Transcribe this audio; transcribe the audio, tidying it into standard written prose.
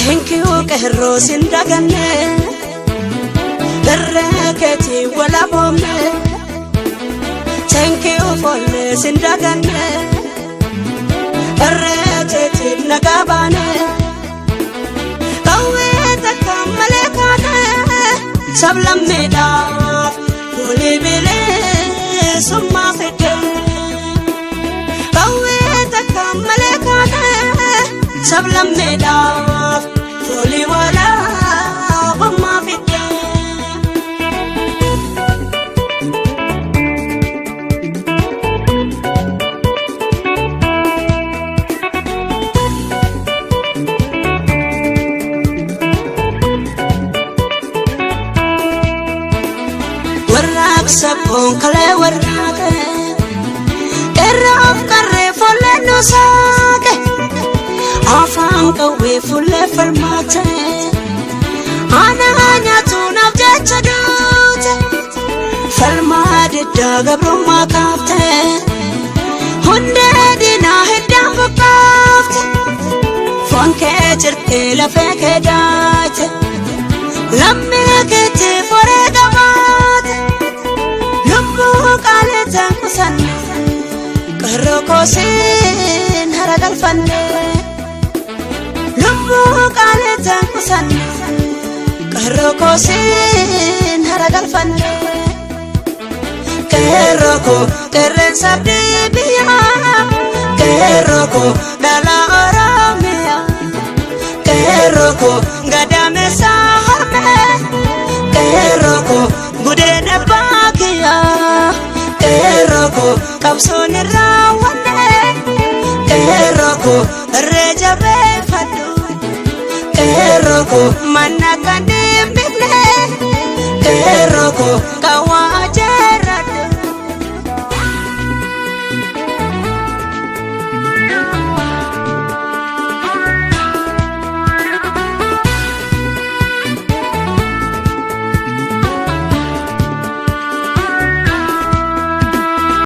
Thank you qeerroo sin daganne, irree keetii walaboomne. Thank you foollee sin daganne, irree keetiin nagaa baane. Qawwee takka malee kaane sablammeedhaaf foolii bilisummaa fidde. Qawwee takka malee kaane sablammeedhaaf foolii walaabummaa fidde. Warraaqsa boonkalee warraaqe, qeerroof qarree foollee nu saaqe, afaan qawwee fuullee falmaate, aanaa nyaatu naaf jecha duute, falmaa diddaa gabrummaa kaafte, hundee diinaa hiddaan buqqaafte, foon kee cirtee lafee kee daate, lammii keetti foree qabaate, lubbuu qaalee ta'an qusanne, qeerroo koosiin hara galfanne. Lubbuu qaalee ta'an qusanne, qeerroo koosiin hara galfanne. Qeerroo koo qeerreensa biyyaa, qeerroo koo dhala Oromiyaa, qeerroo koo gadameessa harmee, qeerroo koo gudeena baakiyyaa, qeerroo koo qabsoon irraa wanne, qeerroo koo irree jabeeffadhu, qeerroo koo manna kan hin beekne, qeerroo koo